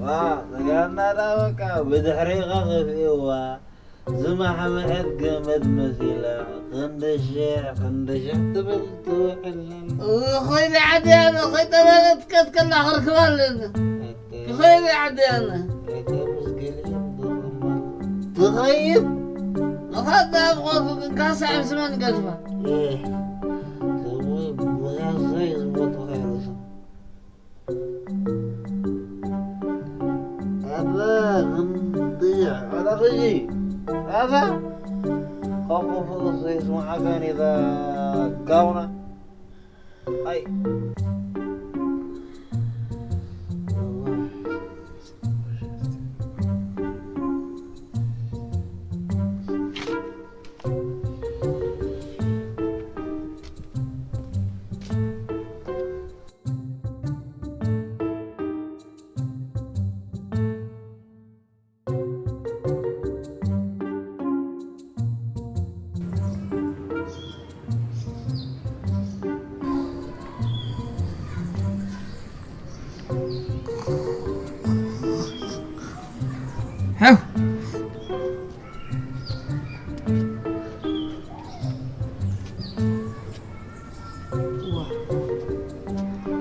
ዋ፣ ስጋና ዳ በቃ ብድሕሪኻ ከፊእዋ። ዝማሕምሐት ገመድ መሲላ ክንዲ ሽሕ ክንዲ ሽሕ ትብል ትውዕል ኣላ። ኾይነ ዓዲ ኣነ ኾይጠመረት ከትከላ ክርክባ ኣለና። ኾይነ ዓዲ ኣነ። ትኸይድ ንኻዳ ኣብ ቖቱ ግን ካሳ ዕብስመን ገድፋ። ኣበ ክንዲ ኣላ ኸጂ ኣታ ኸኸኸ ዘይስምዓካን እታ ጋውና። ኣይ።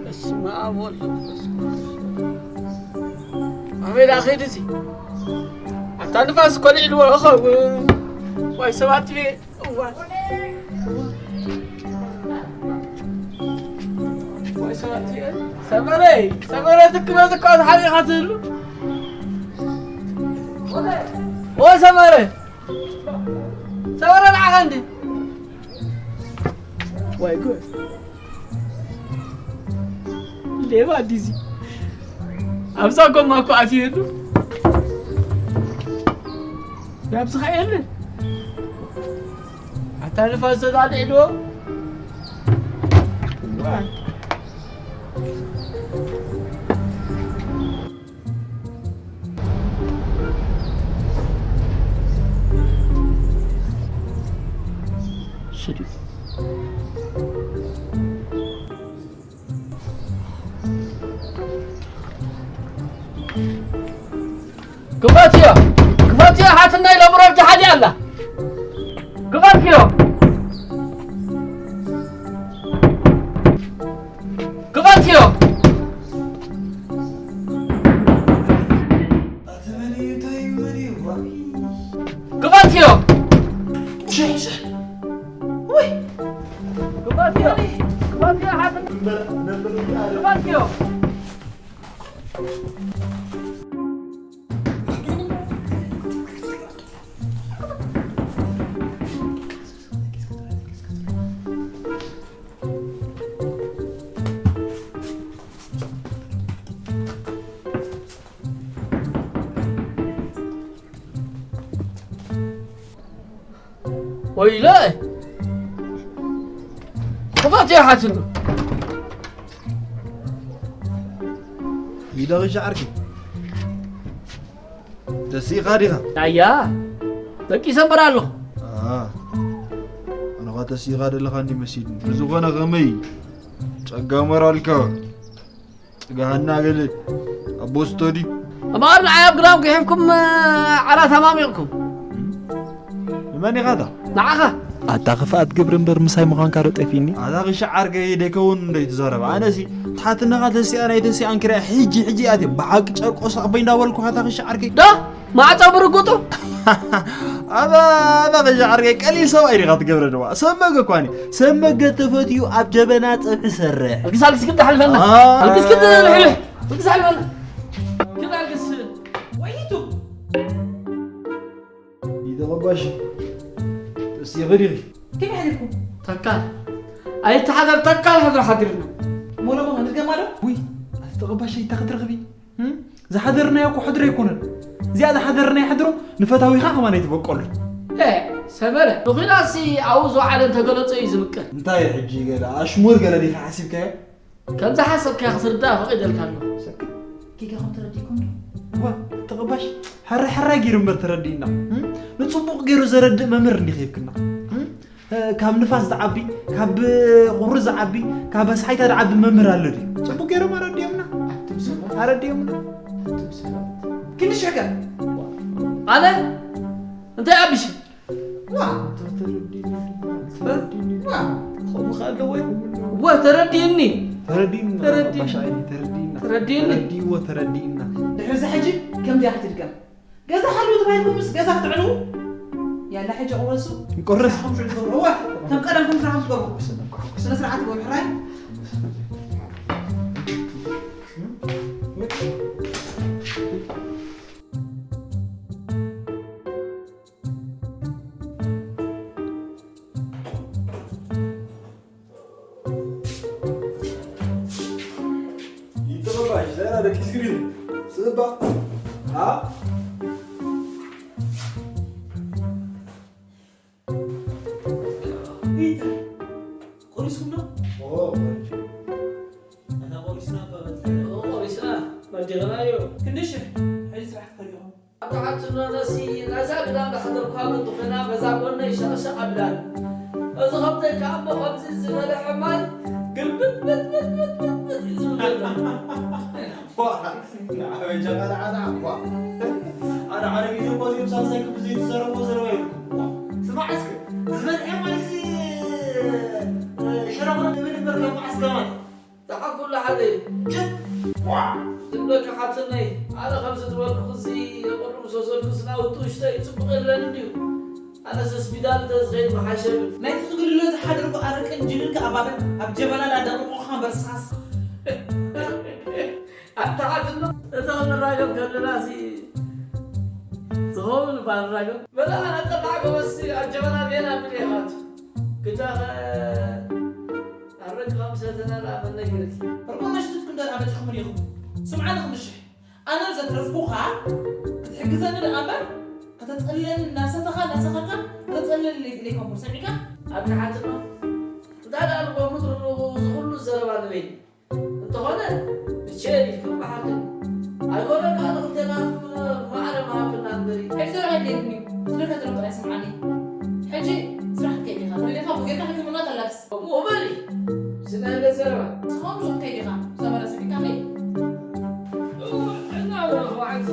በስመ ኣብ ወወልድ ወመንፈስ ቅዱስ። ኣበይ ደኣ ከይዱ እዚ? ኣታ ንፋስ እኮ ልዒልዎ ይኸውን። ዋይ ሰባት እየ። እዋ። ዋይ ሰባት እየ። ሰመረይ፣ ሰመረ ትክመዝ እኮ ተሓሪኻ ትህሉ። ኦ ሰመረ። ሰመረ ንዓኻ እንዲ። ዋይ ጉድ። ሌባ ዲዚ ኣብዛ ጎማ እኮ ኣትየሉ። ናብዚ ኸ የለን። ኣታ ንፋስ ተጣሊዕዶ። ዋይ። ስዲ። ክፈትዮ፣ ክፈትዮ፣ ሓትናይ ለብሮብ ጃሓዲ ኣላ። ክፈትዮ። ክፈትዮ። ክፈትዮ። ክፈትዮ። ክፈትዮ። ወይለ! ክፈትዮ ሓትኖ። ኢለ ሻዓርኪ። ተሲእኻ ዲኻ? ኣያ፣ ደቂሰ እምበር ኣለኹ። ኣነ ኸኣ ተሲእኻ ዘለኻ እንዲ መሲልኒ። ብዝኾነ ኸመይ ጸጋ ሞራልካ ጽጋሃና ገለ ኣቦ ስቶዲ። እምበኣር ንዓይ ኣብ ግራም ጒሒፍኩም፣ ዓራት ኣማሚቕኩም። ንመን ኢኻ እታ? ንዓኻ። ኣታ ክፍኣት ግብሪ እምበር ምሳይ ምዃንካ ዶ ጠፊእኒ? ኣታ ክሻ ዓርከይ ደይከውን እንዶ ይትዛረብ። ኣነሲ ትሓትነኻ ተሲኣ ናይ ተሲኣን ክሪኣ ሕጂ ሕጂ ኣትየ ብሓቂ ጨርቆስ ኣቦይ እንዳበልኩኻ ኣታ ክሻ ዓርከይ። ዶ? ማዕጾ ብርጉጡ። ኣባ ኣባ ክሻ ዓርከይ ቀሊል ሰብኣይ ዲኻ ትገብረ ደዋ። ሰብ መገ እኳኒ። ሰብ መገ ተፈትዩ ኣብ ጀበና ጸብሒ ሰርሕ። ኣልግስ ኣልግስ ግን ተሓልፈና። ኣልግስ ግን ልሕልሕ። ኣልግስ ኣልፈና። ግን ኣልግስ። ወይቱ። ይተቐባሽ እስቲ ኸዲኺ። ከመይ ሓዲርኩም? ተካል። ኣይተሓደር ተካል ሕድሪ ሓዲርና። ሞለሞ ንድገማ ዶ? ውይ፣ ኣቲ ተቐባሽ ኣይታ ክትረኽቢ። እም? ዝሓደርናዮ እኮ ሕድሪ ኣይኮነን። እዚኣ ዝሓደርናዮ ሕድሮ ንፈታዊኻ ከማን ኣይትበቀሉ። እ፣ ሰመረ፣ ንኹናትሲ ኣብኡ ዝወዓለ እንተገለጾ እዩ ዝምቅር። እንታይ ሕጂ ገለ ኣሽሙር ገለ ዲኻ ሓሲብካዮ? ከምዚ ሓሰብካዮ ክትርዳእ ፈቒደልካ ኣለኹ። ሰክት ጌጋ ከም ተረዲእኩም ዶ? ዋ፣ ተቐባሽ፣ ሕራይ ሕራይ ገይሩ እምበር ተረዲእና። እም? ንጽቡቕ ገይሩ ዘረድእ መምህር እንዲኺ ሂብክና። እም? እ፣ ካብ ንፋስ ዝዓቢ፣ ካብ ቁሪ ዝዓቢ፣ ካብ ኣስሓይታ ዝዓቢ መምህር ኣሎ ድዩ? ጽቡቕ ገይሮም ኣረዲኦምና። ኣቱም ሰባት። ኣረዲኦምና። ኣቱም ሰባት። ክንዲ ሽሕከር። ኣነ እንታይ ኣቢሽ? ዋ፣ ተረዲኒ፣ ተረዲኒ። ዋ፣ ከምኡ ከ ኣለዎ እዩ? ዋ፣ ተረዲኒ። ተረዲኒ፣ ተረዲኒ። ባሻ ዓይኒ፣ ተረዲኒ። ተረዲኒ። ተረዲዎ፣ ተረዲና። ድሕሪ እዚ ሕጂ ከምዚኣ ክትድገም። ገዛ ሃልዉ ተባሂልኩም ምስ ገዛ ክትዕልዉ? ያላ ሕጂ ቁረሱ። ንቁረስ። ስራሕኩም ሽዑ ትገብሩ። ዋ፣ ከም ቀደምኩም ስራሕኩም ትገብሩ። ስነ ስርዓት ትገብሩ፣ ሕራይ። ይተባባሽ፣ ዘና ደቂ ስክሪን። ጽባ። አ? ቆሪስኩም ዶ? ኦ፣ ቆሪስ። ኣታ ቆሪስና እኮ በልተና። ኦ፣ ቆሪስና። መርዲእናዮ። ክንደይ ሽሕ? ሕጂ ስራሕ ትፈልዮም? ኣታ ሓትኖ ነሲ ናዛ ግዳም ዳሕደርኳ ግን ዝኾና በዛ ጎነይ ሸቕሸቕ ኣብላን። እዚ ኸብተይ ከኣ እሞ ከምዚ ዝበለ ሕማይ ግልብጥ ብጥ ብጥ ብጥ ብጥ ብጥ እዩ ዝብል ዘሎ። ዋ፣ ንዓበይ ጀቐ ንዓና፣ ዋ። ኣነ ሓደ ግዜ እኮ እዚኦም ሳልሳይ ክፍሊ ዘይተዛረብዎ ዘረባ ይብልኩም። ዋ፣ ስማዕ እስከ፣ ዝበልዐ ማይሲ፣ ሸረኽረኽ ይብል እምበር ካብ መዓስ ገማት። ደሓን ኩሉ ሓደ እዩ። ዋ! ዝብለካ ሓትነይ፣ ኣነ ከምዚ ዝበልኩ እዚ የቕርብ ሰሰልኩ ስናውጡ ውሽጠይ ጽቡቕ የለን እንድዩ። ኣነስ ስፒታል እንተዝኸይድ ምሓሸ ብል። ናይቲ ዝግድሎ ዝሓደርኩ ኣረቅን ጅንን ከኣ ባበን ኣብ ጀበና ዳደቕቑኻ በርሳስ። ኣታ ሓትኖ፣ እታ ክንራገም ከለናሲ ዝኸውን እባ ንራገም። በላ፣ ኣነ ጠላዕ ጎበዝሲ ኣብ ጀበና ቤና ብል ኢኻ። ግዳኸ ኣረቂ ከም ሰተና ደኣ መን ነጊርኪ? ፍርቁን መሽትትኩም ደኣ በጺሕኩም ዲኹም? ስምዓኒ ክምሽሕ። ኣነ ዘትረፍኩኻ ክትሕግዘኒ ደኣ እምበር፣ ከተጸልለኒ እናሰተኻ እናሰኸርካ ከተጸልለኒ ለይ-፣ ለይኮንኩ ሰሚዕካ? ኣታ ሓትኖ፣ እንታይ ደኣ ንኮ ምድሩ ዝኹሉ ዘረባ ንበይኒ። እንተኾነ፣ ብቸል ኢልክም ብሓቂ። ኣይኮነን ከኣ ንኽልቴና ማዕረ ምሃብክና እምበሪ። ሕጂ ዘረባ የድልየኒ እዩ። ዝብለካ ዘለኹ ጥራይ ስምዓኒ። ሕጂ ስራሕ ክትከይድ ኢኻ። ተደሊኻ ብኡ ጌርካ ሕክምና ተላግስ። ከምኡ በሊ። ስለ ዘረባ። ንስኻ ምስኡ ክትከይድ ኢኻ። ዘመረ ስሚዕካኒ? እወ፣ እና በሉ፣ መዓልቲ።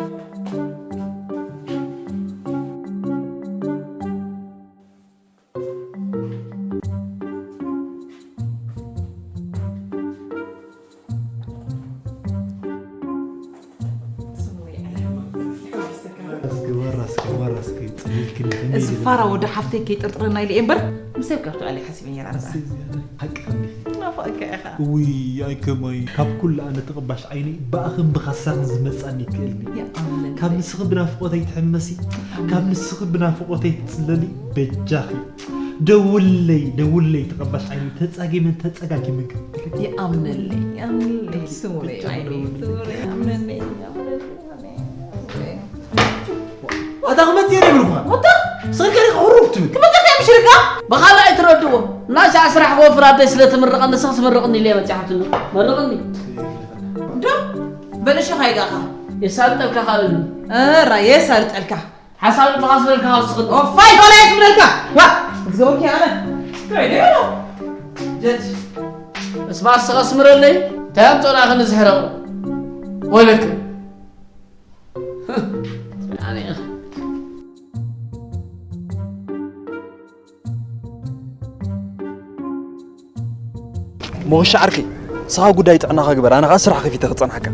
እስኪ ወራ፣ እስኪ ወራ፣ እስኪ ጽሊልክኒ ከመይ እዚ ኢሉ ፋራ ወዲ ሓፍተይ ከይጥርጥረና ኢለ እየ እምበር፣ ምሳይ ካብ ትውዕል እየ ሓሲበ ነይረ። ኣነ ሓቂ እንዲ። ናፍቐካ ኢኻ። ውይ፣ ኣይ ከመይ። ካብ ኩሉ ኣነ ተቐባሽ ዓይነይ ብኣኽን ብኻሳኽን ዝመጻኒ ይክእልኒ። ይኣምነለይ። ካብ ንስኺ ብናፍቖተይ ትሕመሲ፣ ይኣምነለይ። ካብ ንስኺ ብናፍቖተይ ትጽለሊ በጃኺ። ደውለይ፣ ደውለይ ተቐባሽ ዓይነይ ተጻጊመን ተጸጋጊመን ክብለኪ። ይኣምነለይ፣ ይኣምነለይ። ስሙረይ በጃኺ ዓይነይ፣ ደውለለይ። ስሙረይ፣ ኣምነለይ፣ ይኣምነለይ። ኣታ ክመጽእ እየ ይብልኩኻ። ወታ? ስልከ ሪኻ ሁሩፍ ትብል። ክመጽእ እየ ምሽልካ? ብኻልእ ኣይትረድእዎ። እናሻዕ ስራሕ ክወፍር ኣደይ ስለ ትምርቐኒ ንስኻ ትምርቕኒ ኢለ እየ መጺኣ ሓትኒ። መርቕኒ። እንዶ? በል እሺ ካይጋኻ። የሳልጠልካ ካልኒ። እራ የሳልጠልካ። ሓሳብ ተኻስበልካ ካብ ዝኽእል። ኦፋይ፣ ካልኣይ ትብለልካ። ዋ፣ ዝገበርኩ ኣነ። እንታይ ደሎ? ጀጅ። እስማ ኣስተኻስምረለይ። እንታይ ኣምጾና ክንዝሕረቕ? ወለክ። ኣነ ሞኽሻ ዓርከይ፣ ንስኻ ጉዳይ ጥዕናኻ ግበር፣ ኣነ ኸኣ ስራሕ ከፊተ ክጸንሓካ።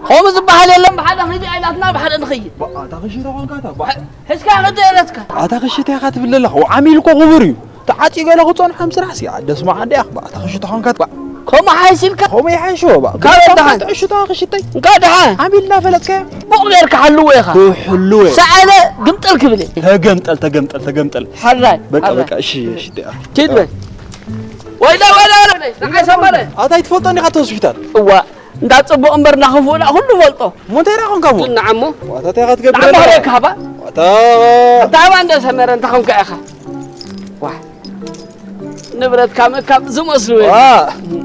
ከምኡ ዝበሃል የለን፣ ብሓደ ክንዲ ኣይላትና ብሓደ ንኸይድ። ባ-፣ ኣታ ክሽቶ ኾንካ እታ፣ ባ-፣ ሕዝካ ክደረትካ። ኣታ ክሽቶ ኢኻ ትብል ዘለኻ፣ ዓሚል እኮ ክቡር እዩ። ተዓጽዩ ገለ ክጸንሖም ስራሕ ሲ፣ ኣደ ስማዕ እንደ ኣኽባ፣ ኣታ ክሽቶ ኾንካ እታ፣ ባ-፣ ከምኡ ሓይሽ ኢልካ? ከምኡ ይሓይሽ፣ ባ-፣ ካብ ደሓን። ክሽቶ ክሽተይ። እንካ ደሓን። ዓሚል እናፈለጥካዮ። ጽቡቕ ጌርካ ሓልዎ ኢኻ። ክሕልዎ እየ። ሰኣለ ግምጥል ክብል እየ። ተገምጠል፣ ተገምጠል፣ ተገምጠል። ሓራይ፣ በቃ፣ ሓራይ። በቃ፣ እሺ፣ እሺ፣ ደኣ። ኪድ በል። ወይዳ፣ ወይዳ፣ ወይዳ፣ ንዓይ ሰመረ። ኣታ ኣይትፈልጦን ኢኻ እቲ ሆስፒታል? እዋ፣ እንዳ ጽቡቕ እምበር እንዳ ክፉእ ደኣ ኩሉ ፈልጦ። እሞ እንታይ ደኣ ኾንካ እሞ? ግን ንዓሞ። ዋታ እንታይ ኢኻ ትገብር ንዓሞ ዘለኻ? ኸደ ካባ። ዋታ። ኣታ ሃባ እንደ ሰመረ እንተ ኾንካ ኢኻ። ዋ። ንብረትካ ምእካብ ዝመስሉ እዮም። ዋ፣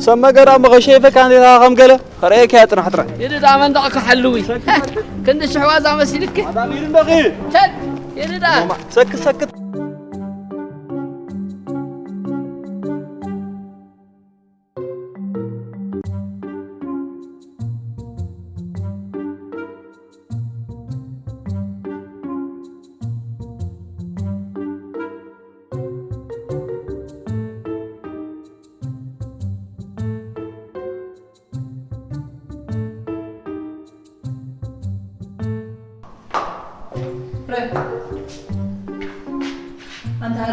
ሰብ መገራ እሞ ከሸይፈካ እንዴታ ከም ገለ። ኸርእየካ እያ ጥራሕ ጥራሕ። ይድዳ መንደቕ ክሓልዊ። ክንዲ ሽሕ ዋዛ መሲልክ። ኣታ ሚል እንደኺ። ቸል፣ ይድዳ። ማማ፣ ሰክ ሰክ።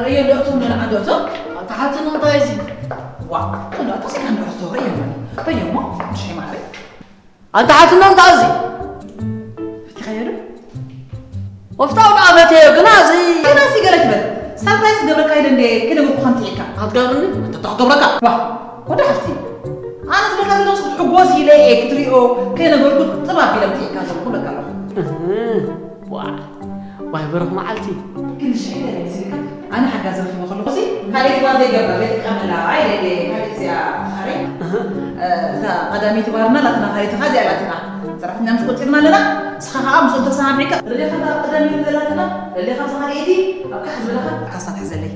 እየ ልእቶም ንልዓል ዶ እቶም? ኣታ ሓትኖ እንታይ እዚ? ዋ፣ እላ ተሰካ ንዕቶ እየ። በየሞ፣ ሽማሪ። ኣታ ሓትኖ እንታይ እዚ? ፈቲኻዮ ዶ? ወፍታው ዳበተዮ ግና እዚ ገና ሲ ገለ ትበል። ሰርፕራይዝ ክገብረካ ኢለ እንደ ከይነገርኩኻ እንጥዒካ። ኣትገብርኒ? ኣታ ክገብረካ? ዋ፣ ወደ ሓፍቲ። ኣነ ዝብለካ ዘለኹ ክትሕጎስ ኢለ እየ ክትሪኦ ከይነገርኩ ጥብ ኣቢለ ምጥዒካ ዘለኹ በቃ ኣለኹ። እህ፣ ዋ፣ ዋይ በረኽ መዓልቲ። ግን ሽሕ ገለ ይመስልካ? ኣነ ሓጋዚ ረኺበ ከለኹ ሲ ካልእ ግባር ዘይገብራ ዘይጥቀመላ ኢለ እየ ካልእ እዚኣ ተኻረይ። እህ። እ፣ እታ ቀዳመይቲ ባርና ላትና ካልኣይቲ ኸኣ እዚኣ ላትና። ሰራሕተኛ ምስ ቆጺርና ኣለና፣ ንስኻ ኸኣ ምስኦም ተሰማሚዕካ፣ ደሊኻ እታ ቀዳመይቲ ዘላትና፣ ደሊኻ እዛ ካልኣይቲ፣ ኣብ ካሕ ዝበለኻ፣ ካሳ ትሕዘለይ።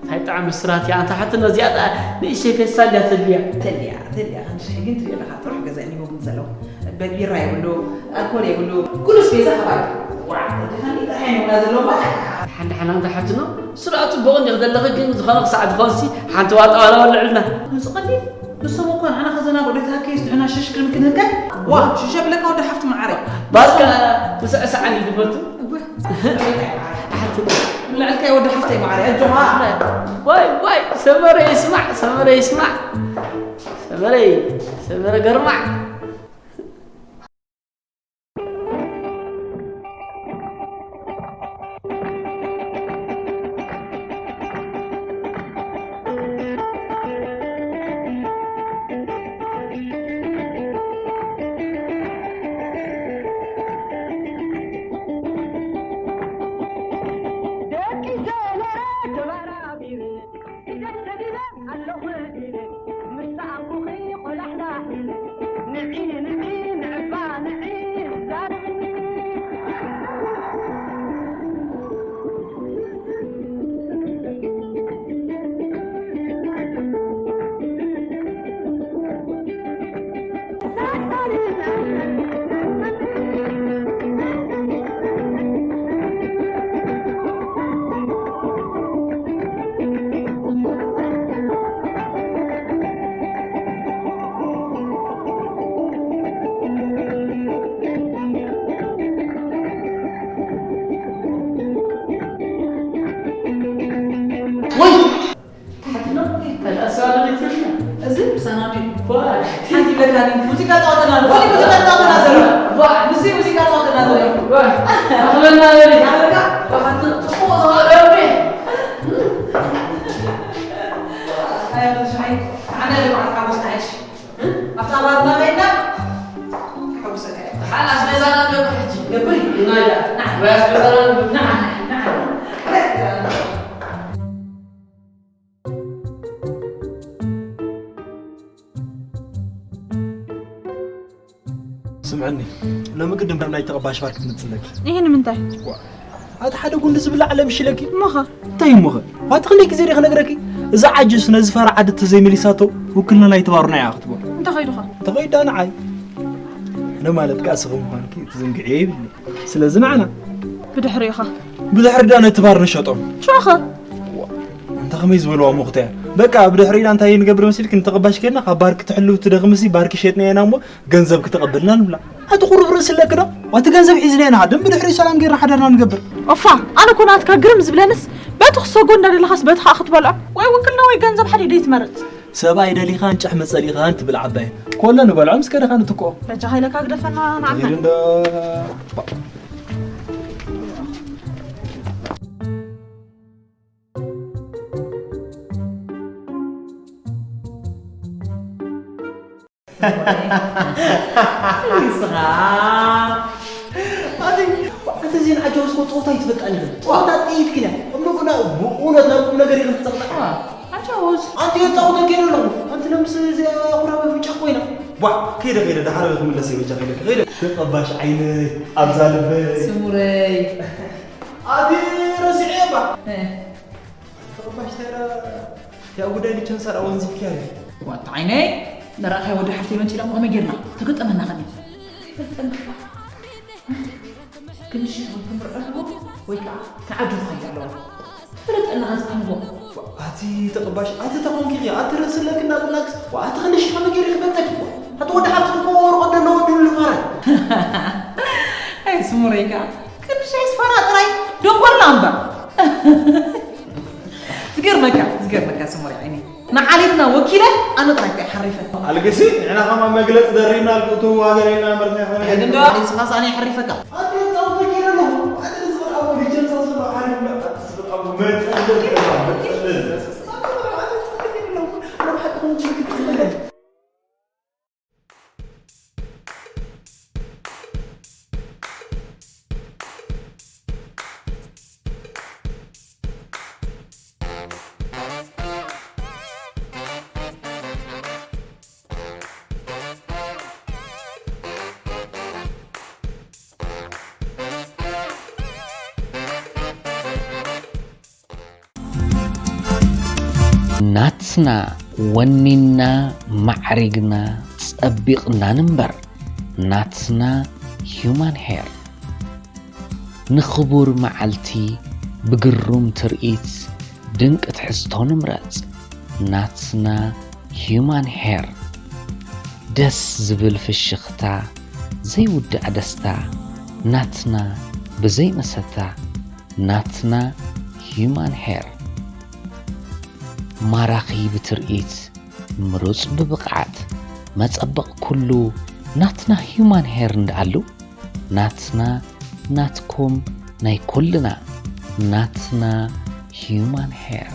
እንታይ ብጣዕሚ ምስራት እያ፣ ኣንታ ሓትኖ እዚኣ ጣ-፣ ንእሽተይ ፌስታል እያ ተድልያ። ተድልያ፣ ተድልያ፣ ክንዲ ሽሕ ግን ትሪኦ ኣለኻ፣ ጥሩሕ ገዛ እዩ ሂቦም ዘለዉ። በ-፣ ቢራ የብሉ፣ ኣልኮል የብሉ፣ ኩሉ ስፔዛ ኸባቢ። ዋዕ፣ እንዲኻ ጥራይ ነው እምና ዘለዉ ማለት። ሓንዳ ሓና ኣንታ ሓትኖ፣ ስራዕ ጽቡቕ እንዲኽ ዘለኺ፣ ግን ዝኾነ ክሳዕ ዝኾንሲ ሓንቲ ዋጣ ዋላ ወልዕልና። ንሱ ቀሊል ንሶም እኮ ንዓና ከዘናግዑ ዶ ተሃከዩስ ንሕና ሽሽ ክብል ክንህከ? ዋ፣ ሽሽ ኣብለካ ወዲ ሓፍቲ መዓረይ። ባርካ ትስዕስዓኒ ዝፈቱ። እወ። ሓፍቲ። ንላዕልካ ወዲ ሓፍተይ መዓረይ፣ ኣጆኻ። ዋይ፣ ዋይ፣ ሰመረ ይስማዕ፣ ሰመረ ይስማዕ። ሰመረ፣ ሰመረ ገርማዕ። ወይ! ተሓትኖ? ተላእሳ ለሊት የለ? እዚ ምሳና ድዩ? ዋ! ሓንቲ ይብለካ ድዩ? ሙዚቃ ጻወተና ኣሎ። ፍሉይ ሙዚቃ ጻወተና ዘሎ። ዋ! ንሱ ሙዚቃ ጻወተና ዘሎ። ዋ! ኣኽበና በሊ። ኣበቃ። ብሓንቲ ጽቡቕ ዝኸደ። ኣይ፣ ኣቶ ሽሓይ፣ ዓና ልምዓት ሓጎስና ሕጂ። ኣብታ ባርና ከይድና ክሕጉሰካ እየ። ደሓን ኣስቤዛና ንገብር ሕጂ። ገብር? ንዓ ኢላ። ንዓ። ወይ ኣስቤዛና ንገብር? ንዓ፣ ንዓ። ስምዕኒ፣ ሎሚ ቅድም ናብ ናይ ተቐባሽ ፓርክ ትመጽእ ኣለኪ። ይሄ ንምንታይ? ዋ፣ ኣቲ ሓደ ጉንዲ ዝብላዕ ለምሽ ኢለኪ። እሞኸ? እንታይ እሞኸ? ኣቲ ክንደይ ግዜ ደይ ክነግረኪ? እዛ ዓጁዝ ነዚ ፋራ ዓዲ ተዘይመሊሳቶ ውክልና ናይ ተባሩና እያ ክትብሎ። እንታይ ኸይዱኻ? ተኸይዳ ንዓይ። ኣነ ማለት ከኣ ስኺ ምዃንኪ ትዝንግዕዮ ይብልኒ። ስለዚ ንዓና። ብድሕሪኻ። ብድሕሪ ዳ ነቲ ባር ንሸጦ። ሸኸ? ዋ፣ ኣንታ ከመይ ዝበልዋ ሞኽታ እያ። በቃ ብድሕሪና እንታይ ንገብር መሲልኪ? ንተቐባሽ ኬድና ካብ ባርኪ ትሕልው ትደኽምሲ ባርኪ ሸጥና ኢና እሞ ገንዘብ ክተቐብልና ንብላ። ኣቲ ቁሩብ ርእሲ ኣለኪ ዶ? ኣቲ ገንዘብ ሒዝና ኢና፣ ደም ብድሕሪ ሰላም ጌርና ሓዳርና ንገብር። ኦፋ፣ ኣነ እኮ ናትካ ግርም ዝብለንስ፣ በቲ ክሰጎ እንዳደለኻስ በቲ ኸኣ ክትበልዖ? ወይ ውክልና ወይ ገንዘብ ሓደ ደይ ትመርጽ? ሰብኣይ ደሊኻን ጨሕሚ ጸሊኻን ትብል ዓባይ። ኮሎ ንበልዖ ምስ ከደኻ ንትክኦ። በጃኻ ኢለካ ግደፈና ንዓና። ተኺዱ እንዶ ንስኻ ኣቲ ኣቲ ዜና ዓጃውስ እኮ ጸወታ ይትፈልጣ ኣለና። ጸወታ ጥይት ኪና። እሞ ኩና ብእውነት ናብ ቁም ነገር ኢኽን ትጸቕጣ። ዓጃውስ። ኣንቲ የጻውተኪ ኣለኹ። ኣንቲ ለምስ እዚኣ ኩራብ ብጫ ኮይና። ቧዕ፣ ከይደ፣ ከይደ፣ ደሓር ክምለስ እየ፣ በጃ ከይደ፣ ከይደ። ተቐባሽ ዓይነይ፣ ኣብዛ ልበይ። ስሙረይ። ኣቲ ረሲዐ እባ። እ። ተቐባሽ ታይራ፣ ያው ጉዳይ ልቸን ሰራ ወንዚፍኪ ያለ። ዋታ ዓይነይ፣ ንረኣኻይ ወዲ ሓፍተይ መጺና እሞ ከመይ ጌርና? ተገጠመና ከመይ? ክንዲ ሽሕ ክንምርዖ ኣለዎ ወይ ከኣ ክዓዱ ክኸይድ ኣለዎ። ትፍለጠና ከ ዝዓምዎ። ኣቲ ተቐባሽ፣ ኣቲ ተኾንኪ ኸ፣ ኣቲ ርእሲ ኣለክና ብላክስ፣ ዋ፣ ኣቲ ክንዲ ሽሕ ከመይ ገይረ ክፈልጠኪ? ኣቲ ወዲ ሓፍትኺ እኮ ወርቆ ደሎ ወዲ ሉፋራ። ኣይ ስሙረይ ከኣ፣ ክንዲ ሽሕ ዝፈራ ጥራይ ደንጎልና እምበር። ኣነ ጥራይ ከ ሓሪፈ። ኣልግሲ ንሕና ከማ መግለፂ ደሪብና ኣልቁቱ ዋገር ኢልና መርትና እንዶ ንስኻስ ኣነ ይሓሪፈካ። ናትና ወኒና ማዕሪግና ጸቢቕና ንንበር። ናትና ሂዩማን ሄር። ንኽቡር መዓልቲ ብግሩም ትርኢት ድንቂ ትሕዝቶ ንምረጽ። ናትና ሂዩማን ሄር። ደስ ዝብል ፍሽኽታ ዘይውዳእ ደስታ። ናትና ብዘይ መሰታ። ናትና ሂዩማን ሄር። ማራኺ ብትርኢት ምሩጽ ብብቕዓት መጸበቕ ኩሉ ናትና ሂዩማን ሄር እንዳኣሉ ናትና ናትኩም ናይ ኩልና ናትና ሂዩማን ሄር።